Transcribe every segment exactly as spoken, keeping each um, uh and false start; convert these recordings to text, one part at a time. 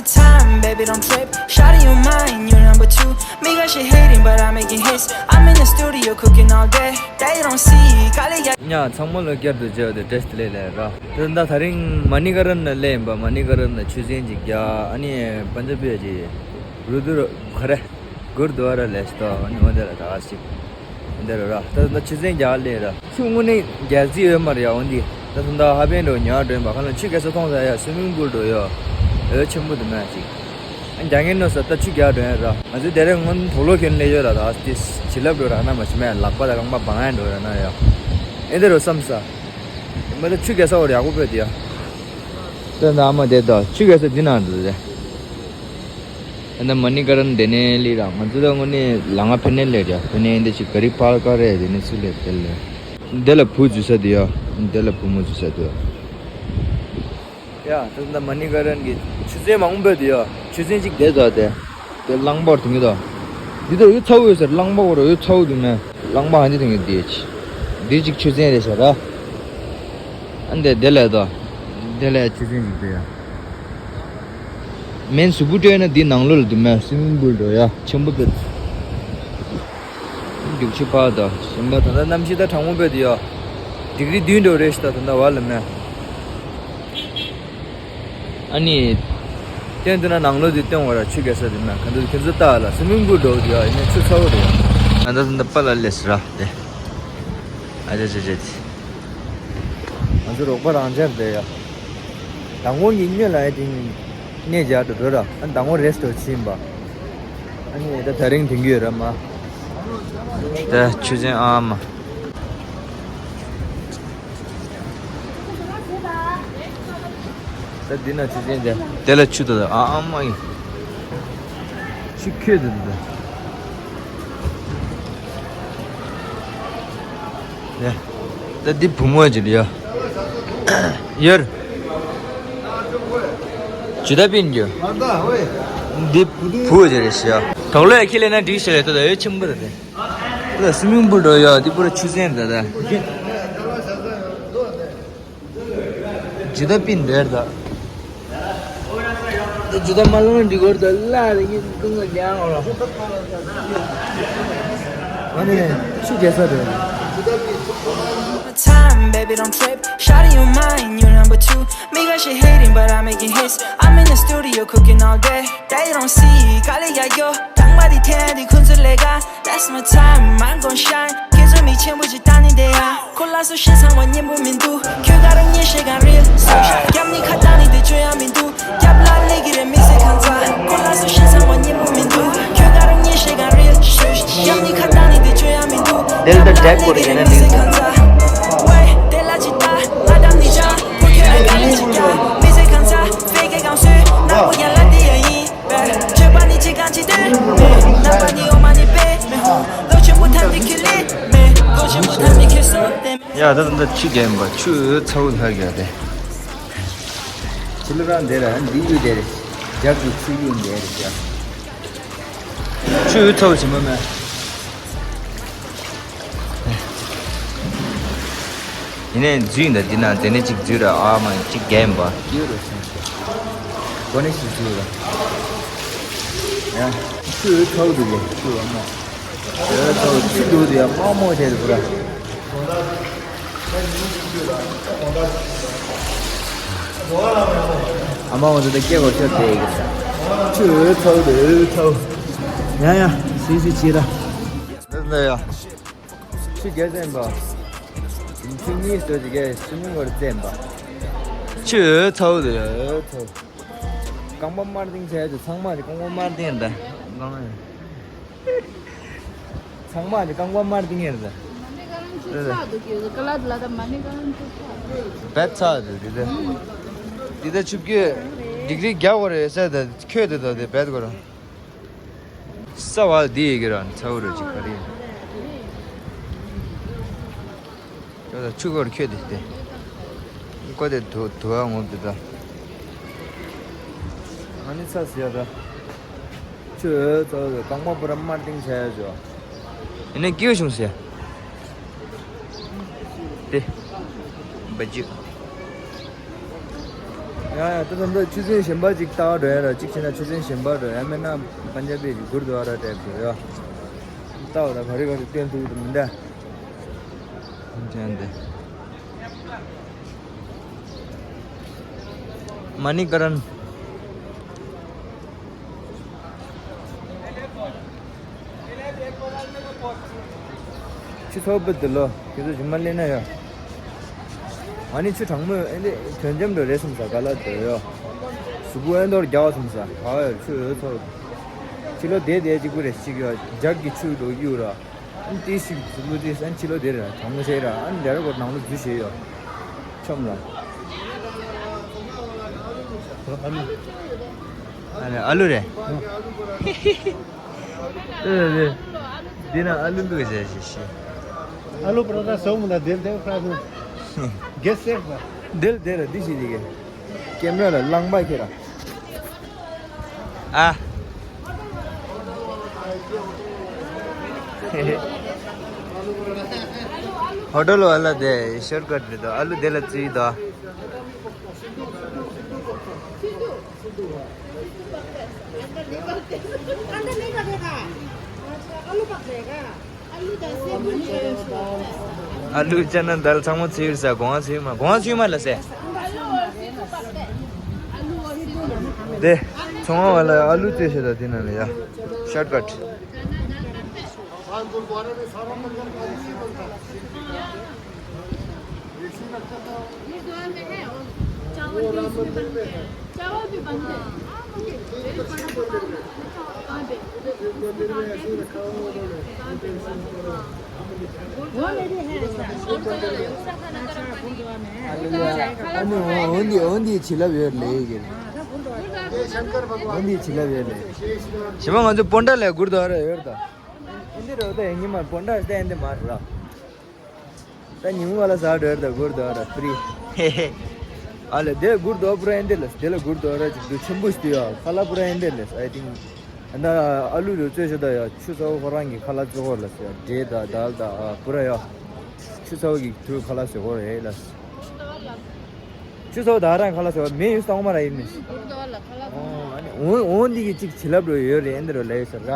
Time, baby, don't trip. Shawty, you mine, you number two. Make that shit hitting, but I'm making hits. I'm in the studio cooking all day. They don't see, call it. ཡ། ཚང་མ་ལ་བསྐྱར་དུ་མཇལ་བ་དེ་བཀྲ་ཤིས་བདེ་ལེགས་ལབ་ར། དེ་ད་ད་རིང་མ་ནི་ཀ་རན་ལ་སླེབས་ཡིན་པ། མ་ནི་ཀ་རན་ལ་ཆུ་ཚན་ཅིག་རྒྱག་ཨ་ནི་པན་ཇ་བི་ཡ་ཅིག་རུ་དུ་རུ་ག་རེ་གུར་དུ་ཝ་ར་ལས་སྟོ་ཨ་ནི་འོ་དེ་ལ་ད་ཅིག་འདི་རུ་ར། ད་ད་ཆུ་ཚན་རྒྱག་ལེ་ར། ཆུ་དངོས་གནས་རྒྱག་རྩིས་ཡོད་མ་རེད་ཡ། འོན་ཏེ་ད་ད་ད་ཧ་པན་འགྲོ་ཉག་འགྲོ་ཡིན་པ། ཁ་ལ་ཆུ་གེ་སར་མཐོང་ས་ཡ་སུ་མིང་པུལ་འགྲོ་ཡོད། འོད་ཆེན་པོ་དུ་མ་ཅིག་ཨ་རྒྱག་ངན་ནོ་ས་ད་ཆུ་རྒྱག་འགྲོ་ཡ་ར། ང་ཚོ་དེ་རིང་སྔོན་དུག་ལོག་གྱོན་ལེ་ཡོད་ར། ད་དེ་བྱིན་རླབས་འགྲོ་ར་ན་མ་ཤི་མེད་ལག་པ་ད་རྐང་པ་བང་ཡ་འགྲོ་ར་ན་ཡ། ཨེ་འདི་རུ་བསམ་ས། མ་ད་ཆུ་གེ་སར་བར་ཡག་པོ་བོད་དེ་ཡ། ད་ད་ཨ་མ་དེ་ད་ཆུ་གེ་སར་འདི་ན་འགྲོ་དེ། ཨ་ནི་མ་ནི་ཀ་རན་དེ་ནས་ལི་ར། ང་ཚོ་ད་དངོས་གནས་ལ་ང་ཕེ་ནེ་ལེ་ར། ཕེ་ནེ་འདི་ཅིག་ག་རི་པར་ཀ་རེ་དེ་ནས་སུ་ལེ་དེ་ལེ། དེ་ལ་བུ་འཛུལ་ས་དེ་ཡ། དེ་ལ་བུ་མོ་འཛུལ་ས་དེ་ཡ། ཡ། ད་ད་མ་ནི་ཀ་རན་གྱི་ཆུ་ཚན་མང་པོ་དེ་ཡ། ཆུ་ཚན་ཅིག་དེ་ད་དེ། དེ་གླང་པོར་དེ་ངེས་ད། འདི་ད་ཡོད་ཚ་བོ་ཡོད་ཟེར། གླང་པོ་གོ་ར་ཡོད་ཚ་བོ་དུ་མེད། གླང་པོ་ཧ་འདི་དེ་ངེས་དེ་ཅི། འདི་ཅིག་ཆུ་ཚན་རེད་ཟེར་ར། ཨ་འདི་དེ་ལས་ད། དེ་ལས་ཆུ་ཚན་ཅིག་དེ་ཡ། མེན་སུ་བུ་སྤྲད་ན་འདི་ནང་ལོགས་ལ་དུ་མ་སུ་མིང་པུལ་འགྲོ་ཡ་ཆེན་པོ་དེ། རྒྱུག་ཆུ་ཕར་དང་གཞན་པ་ད་ལྟ་གནམ་གཤིས་ད་གྲང་མོ་བོད་དུ་ཡ། ཌིག་རི་བདུན་འགྲོ་རེད་ཤི་ད་ད་ལྟ་བ་ལ་མེ། ཨ་ནི། སྟོན་དུ་ན་ནང་ལོགས་དུ་སྟོན་བ་ར་ཆུ་གེ་སར་དུ་མ་ག་འདུག་ཁྱོད་ཚོ་ལྟ་ལ་སུ་མིང་པུལ་འགྲོ་དུ་ཡ་ཡིན་ན་ཆུ་ཚ་བོ་རེད་ཡ། ད་ལྟ་ད་ལྟ་པ་ལ་ལས་ར་དེ། ཨ་ཅེ་ཅེ་ཅེ་དེ། ང་ཚོ་རོགས་པ་རང་འཇགས་བསྡད་ཡ། མདང་དགོང་གི་སྨྱོ་ལ་ཡ་དེ་གནས་རྒྱག་འགྲོ་འགྲོ་ར། ཨ་མདང་དགོང་རེ་སི་ཊི་འགྲོ་ཕྱིན་པ། ཨ་ནི་ད་ད་རིང་དེང་གི་ཡོད་ར་མ། ད་ཆུ་ཚན་ཨ་མ། ད་འདི་ན་ཆུ་ཚན་དེ། དེ་ལ་ཆུ་ད་ད་ཨ་ཨ་མ་ཡིན། ཆུ་ཁྱོད་དེ་དེ་དེ། ད་འདི་བུ་མོ་ཅིག་ཡ། ཡར། ཇི་ལྟ་པིན་རྒྱུ། འདི་བུ་ཅིག་རེད་ཤི་ཡ། དོག་ལོས་ཁྱི་ལས་ན་འགྲིག་ཤི་ལས་ད་ད་ཡོད་ཆེན་པོ་ད་དེ། ད་སུ་མིང་པུལ་འགྲོ་ཡ་འདི་པུ་ར་ཆུ་ཚན་ད་ད། ཇི་ལྟ་པིན་དེར་ད། ཇི་ལྟ་མ་ལོང་འདི་གོར་ད་ལ་རེ་ཡིན་ཀུན་ལ་རྒྱང་འོ་ར། ཨ་ནི་ཆུ་རྒྱལ་ས་རེད། Time, baby, don't trip. Shawty, you mine, you number two. Make that shit hitting, but I'm making hits. I'm in the studio cooking all day. They don't see, call it yayo. Talking about the ten, the kunzu lega. That's my time, I'm gon' shine. Kiss with me, chin with your tiny day. ཁོ་ལ་སོ་ཤེས་ཚང་མ་སྙན་པོ་མི་འདུག་ཁྱོད་ག་རང་ཉེས་ཤེས་གང་རེད། སོ་ཤ་རྒྱབ་ནི་ཁ་བཏང་ནི་དེ་བཅོས་ཡ་མི་འདུག་རྒྱབ་ལ་ལས་ཀྱི་རེད་མི་ཟེར་གང་ཚ། ཁོ་ལ་སོ་ཤེས་ཚང་མ་སྙན་པོ་མི་འདུག་ཁྱོད་ག་རང་ཉེས་ཤེས་གང་རེད། སོ་ཤ་རྒྱབ་ནི་ཁ་བཏང་ནི་དེ་བཅོས་ཡ་མི་འདུག་དེ་ལ་ད་ཊེག་པོ་རེད་ན་འདི། ཝེ་དེ་ལ་ཅི་ད་ང་དམ་ནི་ཅང་ཁོ་ཁྱོད་ལ་ག་ནི་ཅི་ཀྱང་མི་ཟེར་གང་ཚ། ཕེ་ཀེ་གང་སོས་ནག་པོ་ཡ་ལ་དེ་ཡ་ཡིན། ཡ་ད་ད་ད་ཆུ་རྒྱན་པ་ཆུ་ཚ་བོ་ལྷག་ཡ་དེ། ཆུ་ལ་རང་དེ་ར་འདི་ཡུལ་དེ་རེད། རྒྱབ་ཀྱི་ཆུ་ཡུལ་དེ་རེད་ཀྱ། ཆུ་ཚ་བོ་ཆེན་པོ་མེད། ཡིན་ནའི་འཛུལ་ཡིན་ད་འདི་ན་དེ་ནས་གཅིག་འཛུལ་ར་ཨ་མ་གཅིག་རྒྱན་པ། ཡོད་རེད་སོང་། གོ་ནས་ཤིག་འཛུལ་ར། ཡ། ཆུ་ཚ་བོ་འདུག་གས་ཆུ་ཨ་མ། ཡ་ཚ་བོ་ཆུ་འདུག་དེ་ཡ་མག་མོག་བྱས་འདུག་ར། ཨ་མ་འོ་ཚོ་ད་སྐྱེ་བར་ཆོད་དེ་གི་ས། ཆུ་འོད་ཚ་བོ་འདུག་འོད་ཚ་བོ། ཡ་ཡ་སི་སི་བྱེད་ར། འདི་ལ་ཡ། ཆུ་རྒྱལ་བཙན་པ། ཆུ་གཉིས་སོ་ཅིག་གས་ཆུ་མིང་བར་བཙན་པ། ཆུ་འོད་ཚ་བོ་འདུག་འོད་ཚ་བོ། རྐང་པ་དམར་ཏིང་བྱས་ཏེ་ཚང་མ་རེད་རྐང་པ་དམར་ཏིང་རེད་ད། ཚང་མ་རེད་རྐང་པ་དམར་ཏིང་རེད་ད། བེད་ཚ་འདུག་འདི་ད། འདི་ད་ཆུ་བརྒྱུད་ཌིག་རི་བརྒྱ་བོ་རེད་ཟེར་ད་ཁྱོད་དེ་ད་དེ་བེད་གོ་ར། ས་བ་འདི་ཡི་གེ་ར་ཚ་བོ་རུ་ཅིག་ག་རེ། ད་ཆུ་གོར་ཁྱོད་དེ་དེ། ཀོ་དེ་དུ་དུ་བ་ངོ་དེ་ད། ཨ་ནི་ཚ་ཟེར་ད། ཆུ་ཚ་བོ་རྐང་པ་པུ་ར་དམར་ཏིང་བྱས་ཡ་ཇོ། ཡིན་ནའི་སྐྱིད་བྱུང་ཟེར། དེ། བ་ཇུ། ཡ། ཡ་ཡ། ད་ད་ད་ཆུ་ཚན་གཞན་པ་ཅིག་ལྟ་བ་འགྲོ་ཡ་ར། ཅིག་བྱས་ན་ཆུ་ཚན་གཞན་པ་འགྲོ་ཡ་མེད་ན་པན་ཇ་བི་གི་གུར་དུ་ཝ་ར་ཊའིབ་འགྲོ་ཡ། ལྟ་བ་ད་ག་རེ་ག་རེ་སྟོན་ཐུབ་ཀྱི་འདུག་མི་འདྲ། ཅན་དེ། མ་ནི་ཀ་རན། ཆུ་ཚོད་པ་འདི་ལོ་ཁྱེད་ཚོ་ཞིམ་མ་ལེན་ན་ཡ། ཨ་ནི་ཆུ་གྲང་མོ་ཨེ་འདི་དོན་འཇམ་འགྲོ་རེད་སོང་ས་ག་ལ་འདོད་ཡོ། གཟུགས་པོ་ཨེ་འདོར་རྒྱག་སོང་ས་ག་ཡོ་ཆུ་ཡོད་ཚོ། ཕྱི་ལོ་བསྡད་བསྡད་གཅིག་པུ་རེ་ཞིག་ཡོ་ལྗགས་ཀྱི་ཆུ་འགྲོ་གི་ཡོད་ར། ཨ་ནི་ཏི་ཞིག་གཟུགས་པོ་ཏི་སན་ཕྱི་ལོ་བསྡད་ར་གྲང་མོ་ཤེས་ར། ཨ་ནི་ལས་ར་གོ་ནང་ལོ་འཛུལ་ཤེས་ཡོ། ཆོམ་ལ། ཨ་ལུ་རེད། འདི་ན་ཨ་ལུ་ལུ་ཟེར་ཞིག་ཤི། ཨ་ལུ་པ་ར་ད་སོ་མུ་ད་དེར་དེར་ཕ་ནུ། གེ་སེར་པ། དེལ་དེར་འདི་ཞིག་དེ་གེ། ཀེམ་ར་ལ་ལང་པ་ཁྱེར་ར། ཨ། ཧོ་ཊལ་ཝ་ལ་དེ་ཤོར་ཀཊ་རེད་དོ། ཨ་ལུ་དེ་ལ་བཙུད་དོ། अंदर नहीं लगेगा। अच्छा, आलू पक जाएगा। आलू तो सेब भी है। ཨ་ལུ་ཅ་ན་དལ་ཚང་མ་ཚུད་ས། གོང་ཚུད་མ་གོང་ཚུད་མ་ལ་སེ། དེ་ཚོང་བ་ལ་ཨ་ལུ་བཙལ་ཤེས་ད་དེ་ན་ལ་ཡ། ཤོར་ཀཊ། गुरुद्वारा में है और चावल भी इसमें बनते हैं। चावल भी बनते हैं। हाँ, मुझे very बड़ा दुकान है। हाँ, बे। वो मेरी है ऐसा। अच्छा, गुरुद्वारा में है। ཨ་ནི་འོ་འདི་འོ་འདི་བྱིན་རླབས་ཡོད་ལེ་གི། འོ་འདི་བྱིན་རླབས་ཡོད་ལེ། ཞི་མ་ང་ཚོ་པོན་ཊ་ལ་གུར་དུ་ཨ་ར་ཡོད་ད། འདི་རོ་ད་ཡིན་མ་པོན་ཊ་ལ་ད་ཡིན་འདི་མ་ར། ད་ཉིན་མོ་བ་ལ་ཟ་འགྲོ་ཡ་ར་ད་གུར་དུ་ཨ་ར་ཕི་རི། ཨ་ལེ་དེ་གུར་དུ་ཨ་པུ་ར་ཨེ་འདི་ལ་དེ་ལ་གུར་དུ་ཨ་ར་ཅིག་དུ་ཆེན་པོ་ཞིག་དུ་ཡ་ཁ་ལ་པུ་ར་ཨེ་འདི་ལ་I think ད་ཨ་ལུ་རུ་བཙོས་ཤོ་ད་ཡ་ཆུ་ཚ་བོ་ཁོ་རང་གི་ཁ་ལ་བཙོ་ཧོར་ལ་ཟེར་འདྲེ་ད་དལ་ད་ཨ་པུ་ར་ཡ་ཆུ་ཚ་བོ་གི་དུ་ཁ་ལ་ཟེར་ཧོར་ཨེ་ལ་ཆུ་ཚ་བོ་ད་རང་ཁ་ལ་ཟེར་བ་མེ་ཡུ་སྟོང་མ་ར་ཡིན་མི་ཨོ་ཨ་ནི་འོ་འོ་འདི་གི་ཅིག་བྱིན་རླབས་རུ་ཡོད་རེད་ཨེ་འདི་རུ་ལ་ཡོད་ཟེར་ར།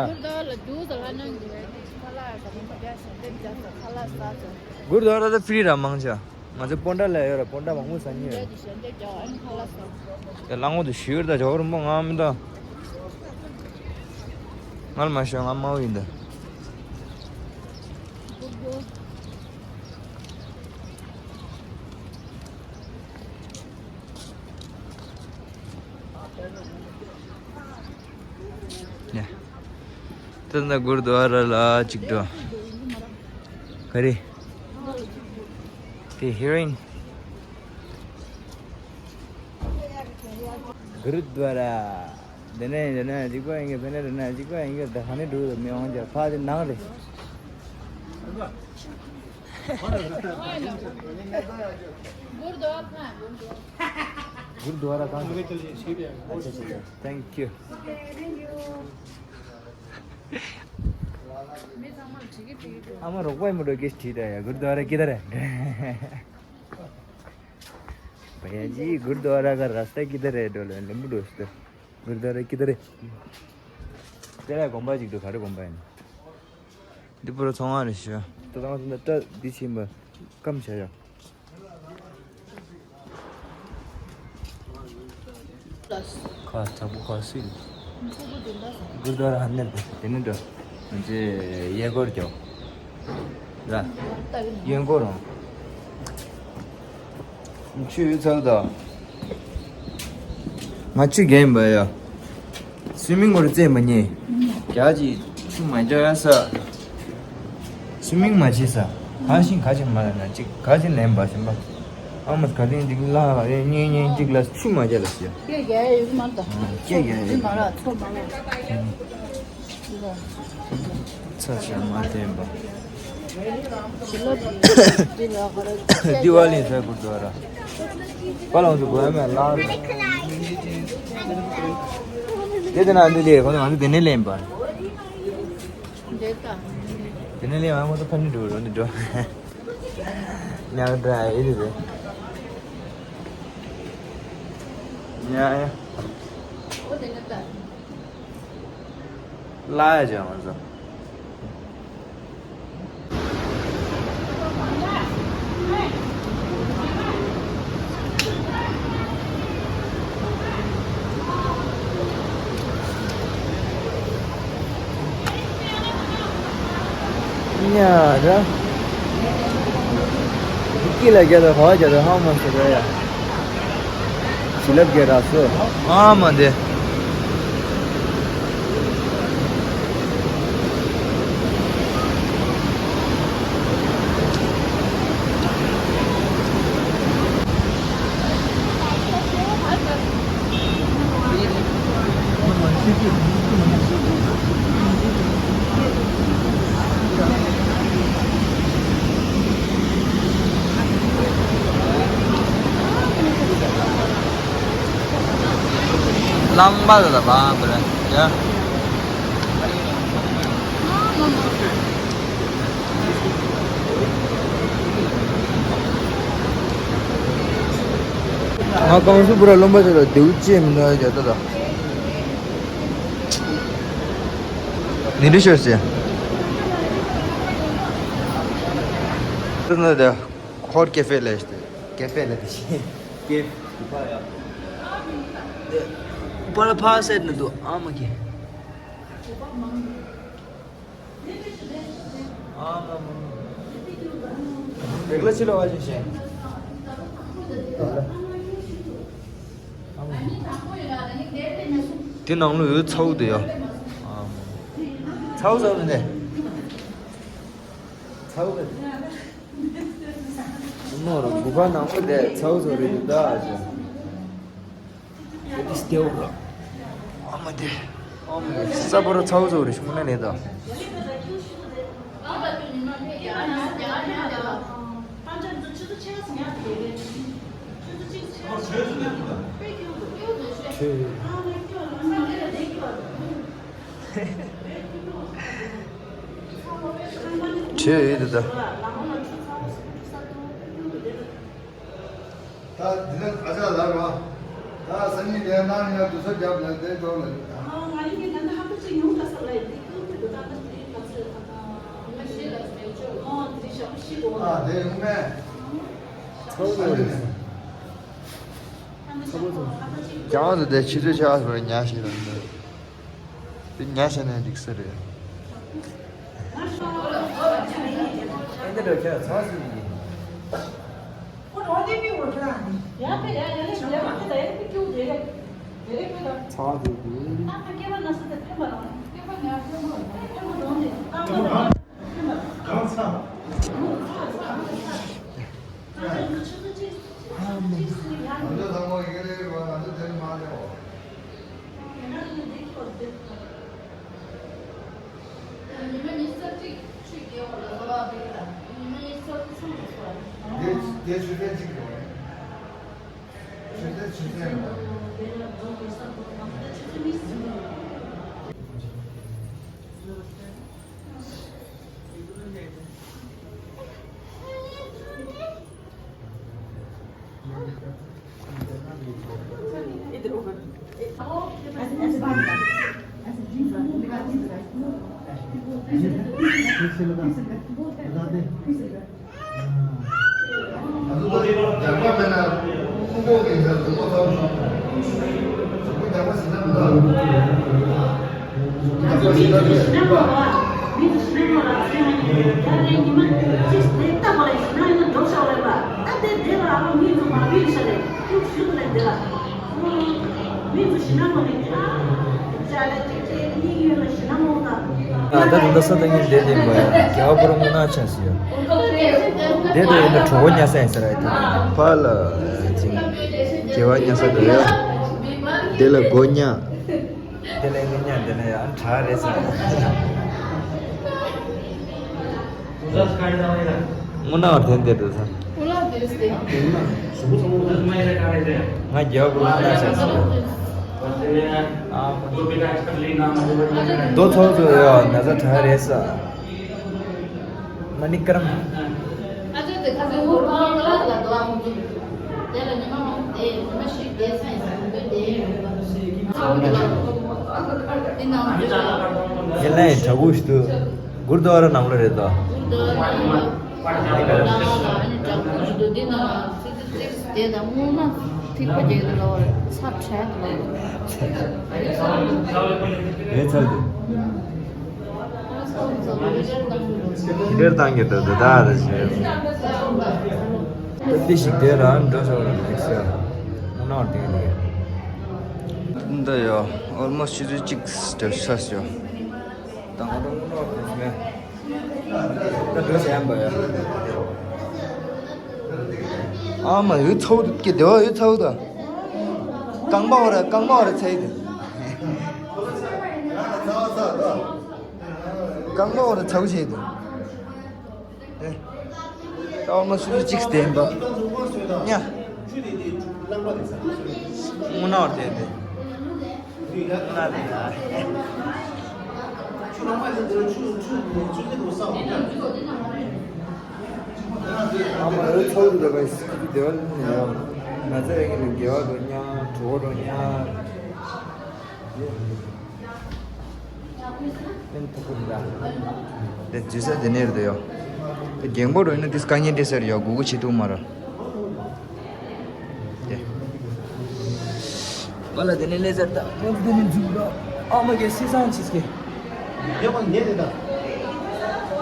གུར་དུ་ཨ་ར་ད་ཕི་རི་ར་མང་ཆ། ང་ཚོ་པོན་ཊ་ལ་ཡོད་ར། པོན་ཊ་མང་པོ་ཟ་ཉེ་ཡོད། ཡ་གླང་པོ་དེ་ཞུ་ཡོད་ད་ཇོ་བོ་རིན་པོ་ང་མི་ད། ང་ལ་མ་ཞུ་ང་དམར་པོ་ཡིན་ད། ཡ། ད་ན་གུར་དུ་ཨ་ར་ལ་ཅིག་འགྲོ། ག་རེ། དེ་ཧི་རོ་ཨིན། གུར་དུ་ཨ་ར། དེ་ནས་དེ་ནས་ཅིག་པ་ཡིན་གི་དེ་ནས་དེ་ནས་ཅིག་པ་ཡིན་གི་ད་ཧ་ནི་འགྲོ་མི་འོང་ཅག་ཕ་དེ་ནང་རེད། गुरुद्वारा कहाँ है? अच्छा, अच्छा, अच्छा। Thank you। ཨ་མ་རོགས་པ་མི་འགྲོ་གེ་ཁྲིད་ད་ཡ་गुरुद्वारा किधर है? भैया जी गुरुद्वारा का रास्ता किधर है? डोले लंबू दोस्त गुरुद्वारा किधर है? तेरा गोम्बा जी तो खड़े गोम्बा है ना। འདི་པུ་ར་ཚོང་བ་རེད་ཤག་ད་དང་ད་ལྟ་འདི་ཕྱིན་པ་སྐམ་བྱ་ཡ། ཁ་ཚ་པོ་ཁ་སིལ། གུར་དུ་ཨ་ར་ཧ་ནེ་དེ་ནི་འགྲོ། ང་ཚོས་གཡས་སྐོར་རྒྱོབ། ར། གཡོན་སྐོར་རང་། ཆུ་ཡོད་ཚར་ད། ང་ཆུ་རྒྱག་ཡིན་པ་ཡ། སུའི་མིང་ངོར་རྩེད་མ་ཉེ། རྒྱ་ཅིག་ཆུ་མ་རྒྱག་ཡ་ས། སུའི་མིང་མ་བྱེད་ས། ག་ཤིང་ག་ཅིག་མ་ལ་ན་ཅིག་ག་ཅིག་ལེན་པ་ཞིམ་པ། ཨ་མ་ག་ལེན་ཅིག་ལ་རེ་གཉིས་གཉིས་ཅིག་ལ་ཆུ་མ་རྒྱག་ལ་ཟེར། སྐད་རྒྱག་ཡ་ཡོད་མ་ད། སྐད་རྒྱག་ཡ་ཡོད་མ་ར་ཚོ་མ་ར། ཚ་ཞིང་མ་བསྟན་པ། འདི་བ་ལེན་ས་གུར་དུ་བ་ར། པ་ལང་དུ་གོ་ཡ་མེ་ལ། དེ་དེ་ན་འདི་ལེ་ཁོ་ང་ཚོ་དེ་ནས་ལེན་པ། དེ་ནས་ལེན་པ་ཁོ་ཚོ་ཕ་ནི་འགྲོ་རོ་འདི་འགྲོ། ཉག་དྲ་ཨེ་རེད་པས། ཉལ་ཡ། ལ་ཡ་ཅང་ང་ཚོ། ཉ་ར། སྐྱིད་ལ་རྒྱ་དང་ཧ་རྒྱ་དང་ཧ་མ་སོ་ར་ཡ། བྱིན་རླབས་རྒྱ་ར་སོ། ཨ་མ་དེ། རླངས་པ་ལ་བ་བ་ཡ། ང་ཀང་སུ་པུ་ར་རློན་པ་ཆེ་ལ་རྡེའུ་ཅེས་མི་འདུག་ཡ་ད་ད། ནི་རི་ཤོར་ཟེར། ཏུ་ནི་དེ་ཁོར་ཀེ་ཧྥེ་ལས་ཏེ་ཀེ་ཧྥེ་ལས་ཏེ་ཤི་ཀེ་ཧྥེ་ཡ། པར་ཕ་སེད་ནི་དུ་ཨ་མ་ཀེ། རེག་ལ་ཕྱི་ལ་བ་ཞིག་བཞེངས། དེ་ནང་ལོ་ཡོད་ཚའུ་དེ་ཡ། ཚའུ་ཚའུ་རེད་དེ། ཚའུ་རེད། ནོར་གུ་པ་ནང་ལོ་དེ་ཚའུ་ཚའུ་རེད་འདུག་ད་ཨ་ཅེ། ཨ་མ་དེ། ཨ་མ་ས་པོ་ར་ཚའུ་ཚའུ་རེ་ཤུང་ན་ནས་ད། ཁྲེ་ཡོད་དེ་ད། ད་འདི་ནས་ཨ་ཅག་ལབ་རོགས། ད་སང་ཉིན་དེ་ནང་ཡང་དུས་ཚོད་རྒྱབ་ལ་དེ་ཐོག་ལ་རེད། ང་ཡིན་གྱི་ད་ལྟ་ཧ་པོ་ཅིག་ཉུང་ད་ས་ལ་ཡིན་དེ་ཀུན་ཏུ་ད་ལྟ་དེ་ད་ཚོད་ད་ད་ང་ཤེས་ལ་ཟེར་ཆོག་ཨ་དེ་ཞག་ཤི་གོ་ཨ་དེ་ཡོང་མེད། ཚ་བོ་ཚ་བོ་རེད། ཚ་བོ་ཚ་བོ། རྒྱ་དབང་དུ་དེ་ཆུ་ཚོད་ཆ་བ་ཉ་ཞིག་རེད། དེ་ཉ་ཤ་ནས་འགྲིག་ས་རེད། ཨེ་འདི་འདྲ་ཁྱེད་ཚང་སུ་ཡིན། ཚང་སུ་ཡིན། ཉི་མ་ཉི་ཤུ་རྩ་གཅིག་ཆུ་རྒྱལ་བ་ལ་ཟླ་བ་བིག་དང་ཉི་མ་ཉི་ཤུ་རྩ་གསུམ་དུ་སོང་། དེ་དེ་ཆུ་ཚན་གཅིག་རེད། ཆུ་ཚན་ཆུ་ཚན་རེད། ད་ད་ད་ས་ད་ངས་བསྡད་བསྡད་པ་ཡ་རྒྱལ་བ་པུ་ར་སྔོ་ནག་ཆགས་སུ་ཡ། བསྡད་དུ་ཡིན་ན་གྲོགས་པོ་ཉ་ས་ཡིན་ས་ར་ཡ། ཕ་ལ་ཅིང་རྒྱལ་བ་ཉ་ས་དུ་ཡ། དེ་ལ་སྒོ་ཉ། དེ་ལས་ངན་ཉག་འདི་ནས་ཡང་དྲག་རེད་ཟེར། སྔོ་ནག་བར་དེ་འདིར་འདུག་ས། ང་རྒྱལ་བུ་སྔོ་ནག་ཆགས་སོང་། རྡོ་ཚོགས་ཚོ་ཡོད་ན་ཚ་དྲག་རེད་ས། མ་ནི་ཀ་རམ། ཨ་ཅག་དེ་ཁ་སང་ཧོར་མ་ཀ་ལ་ལ་དོ་ཨ་མོ་ཅུ། དེ་ལ་ཉི་མ་མང་དེ་ཉི་མ་ཞིག་དེ་ཚ་ཡིན་ས་མི་འདོད་དེ། དེ་ནང་དེ་ལ་ཡང་བྲག་ཕུག་ཞིག་འདུག་གུར་དུ་ཝ་ར་ནང་ལོགས་རེད་དོ། གུར་དུ་ཝ་ར་ནང་ལོགས་ལ་ཨ་ནི་བྲག་ཕུག་ཞིག་འདུག་དེ་ནང་ལ་ཙི་ཙི་ཙི་དེ་དང་སྔོན་མ་ཐིགས་པ་རྒྱག་དུ་ལོག་རེད། ཚ་བྲལ་དུ་ལོག་རེད། ངའི་ཚབ་དུ། ཁྱི་ལེར་བཏང་གི་འདུག་འདི་དག་དེ་བྱས། ཏི་ཞིག་དེ་རང་འགྲོ་ཆོག་རེད་ལེགས་སོ། ནོར་དེ་ལས། འདི་ཡོ། ཨོལ་མོ་སི་ཊི་ཆུ་ཚོད་གཅིག་སྟེར་ས་ཡོ། ད་ང་རང་ནོར་དེ་བྱས། ད་འགྲོ་བྱས་ཡམ་པ་ཡོ། ཨ་མ་ཡོད་ཚོགས་ཀྱི་དེ་བ་ཡོད་ཚོགས་ད། རྐང་པ་བ་ར་རྐང་པ་བ་ར་ཚེ་ཡི་དེ། རྐང་པ་བ་ར་ཚ་བོ་བྱེད་དེ། ཨེ། ད་བ་མ་སུ་ཅིག་བསྟན་པ། ཉ། དངོས་གནས་བར་དེ་དེ། ཨ་མ་འོད་ཚོགས་འདི་པའི་སི་ཁུ་དེ་བ་ལ་ནི་ཡོད། ན་ཚ་ཡ་གི་ནི་དགེ་བ་འགྲོ་ཉ་གྲོགས་འགྲོ་ཉ། ཨེན་ཐུ་ཀུ་ར། དེ་འཛུལ་ས་དེ་ནས་རེད་ཡོད། དེ་རྒན་པོ་རུ་ཡིན་ན་དེ་དཀའ་ངལ་འདྲ་ཟེར་ཡོད་གུ་གུ་བྱེད་ཐུབ་མ་རེད། དེ། ང་ལ་དེ་ནས་ལས་ཟེར་ད་ང་དེ་ནས་འཛུལ་ར། ཨ་མ་གི་སི་སང་ཆིས་ཀི། དེ་བ་ངས་དེ་ད།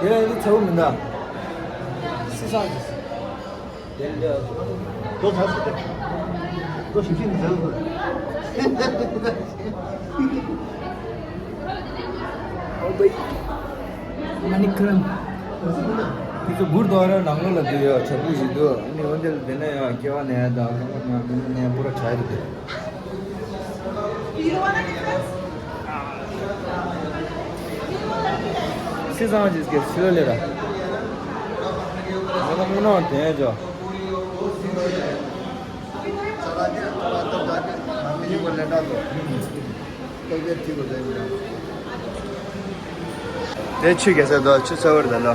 དེ་ལ་ཡིན་ཚ་བོ་མིན་ད། སི་སང་ཆིས། དེ་འདྲ། ལོ་ཚ་ཟེར་ཏེ། ལོ་ཞིབ་ཞིབ་ནི་ཟེར་ལོ། མ་ནི་ཀྲམ། དེ་ཚོ་གུར་དུ་ཝ་ར་ནང་ལོགས་ལ་འདུག་ཡོད་བྲག་ཕུག་ཞིག་འདུག་ཨ་ནི་འོན་ཏེ་དེ་ན་ཡང་སྐྱེ་བ་ནས་དང་རྐང་པ་ནང་དེ་ནས་པུ་ར་བྲག་རེད་འདུག་སི་སང་ཅིས་ཀྱི་སི་ལོ་ལེ་ར། ང་ལ་མུ་ནོ་དེ་ཇོ། དེ་ཆུ་རྒྱག་ས་དོ་ཆུ་ཚ་བར་ད་ལོ།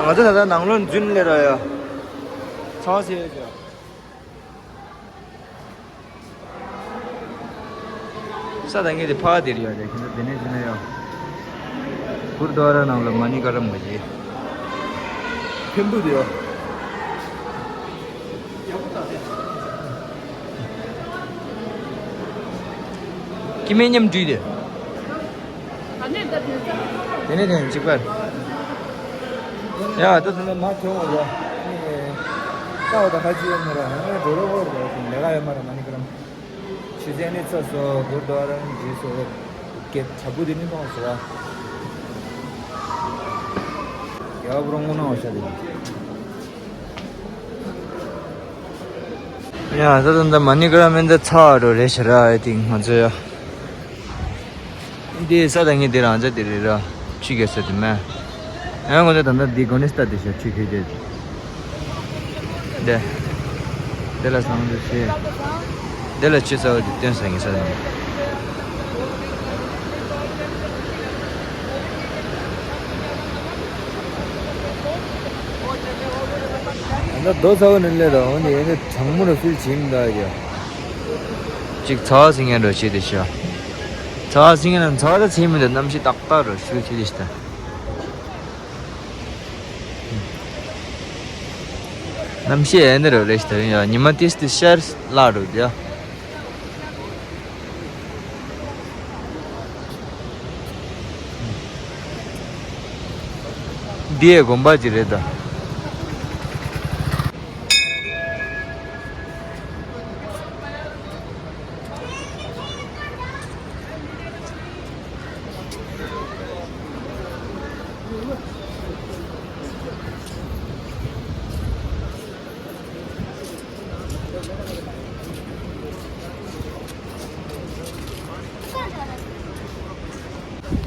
ང་ཚོ་ད་ལྟ་ནང་ལོགས་འཛུལ་ལེ་ར་ཡ། ཚང་སེ་ཇོ། ས་དང་ངེད་དེ་ཕ་དེར་ཡོད་རེད། ཁྱེད་ཚོ་དེ་ནས་ཟིན་ན་ཡོད། གུར་དུ་ཝ་ར་ནང་ལ་མ་ནི་ཀ་རམ་ག་ཅི། ཕེམ་བུ་དེ་ཡོད། ཀི་མེ་མཉམ་འདུས་དེ། དེ་ནས་དེ་གཅིག་པར། ཡ་ད་དེ་ནས་མ་ཐོན་བ་ཡ། ནི། ཀའོ་ད་ཁ་ཅི་ཡོད་མ་ར་ཧ་ནི་འགྲོ་རོགས་བོར་ར་ལས་ཀ་ཡོད་མ་ར་མ་ནི་ཀ་རམ། ཆུ་ཚན་ནི་ཚ་སོ་གུར་དུ་ཝ་ར་ནི་ཇི་སོ། ཀེ་ཚ་བུ་དེ་ནི་མཐོང་སོ་བ། རྒྱ་བ་རོང་ངོ་ན་འོ་ཤ་དེ་ནི། ཡ་ད་ད་ད་མ་ནི་ཀ་ར་མེན་ད་ཚ་རོ་རེ་ཤ་ར་ཨའི་ཐིང་ང་ཚོ་ཡ། འདི་ས་དང་ངེད་དེ་རང་ཚ་དེ་རེད་ར། ཆུ་རྒྱག་ས་དེ་མེད། ཡང་ང་ཚོ་ད་ལྟ་འདི་གོ་ནི་སྟ་དེ་ཤ་ཆུ་ཁེ་དེ། འདི། འདི་ལ་སང་དུ་ཤེས། འདི་ལ་ཆུ་ཚ་བ་དེ་སྟོན་ས་ངེད་ས་དང་། ད་ལྟ་རྡོ་ཚ་བོ་ནི་སླེབས་ར་འོ་ནི་ཡོད་ནི་གྲང་མོ་ར་ཕིལ་བྱེད་མི་འདུག་ཡ། ཅིག་ཚ་བ་ཟིན་ངན་རོ་བྱེད་དེ་ཤ། ཚ་བ་ཟིན་ངན་ན་ཚ་བ་ད་ཚེ་མི་འདུག་གནམ་གཤིས་ཏག་ཏག་རོ་ཤུལ་ཆེ་དེ་ཤ་ད། གནམ་གཤིས་ཨེ་འདི་རུ་རེད་ཤི་ད་ཡིན་ཡ། ཉི་མ་ཏིས་ཏིས་ཤར་ལ་རུ་དེ། འདི་ཡའི་དགོན་པ་ཅིག་རེད་ད།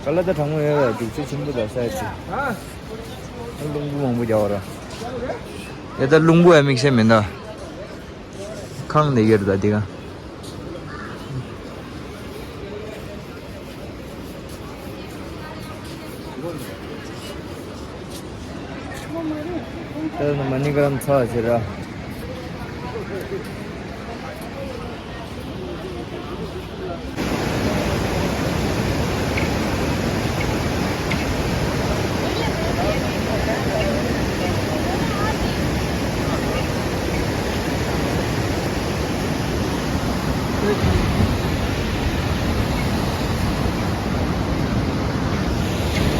ག་ལ་ད་གྲང་མོ་ཡོད་ར། རྒྱུག་ཆུ་ཆེན་པོ་ད་ས་ཡ་ཆུ། རླུང་བུ་མང་པོ་རྒྱག་ར། ཡ་ད་རླུང་བུ་ཡ་དམིགས་བསལ་མིན་ད། ཁང་ནས་ཡོད་ར་ད་འདི་ག། ད་ནི་མ་ནི་ཀ་རམ་ཚ་ཟེར་ར།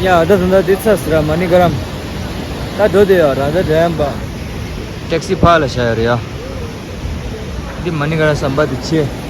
ཡ་ད་ད་ད་འདི་ཚ་ཟེར་ར་མ་ཎི་ག་རམ། ད་འགྲོ་དེ་ཡ་ར་ད་འགྲོ་ཡམ་པ། ཊེག་སི་ཕར་ལ་བཞག་ཡོད་རེད་ཡ། འདི་མ་ཎི་ག་རམ་ཟམ་པ་འདི་ཆེ།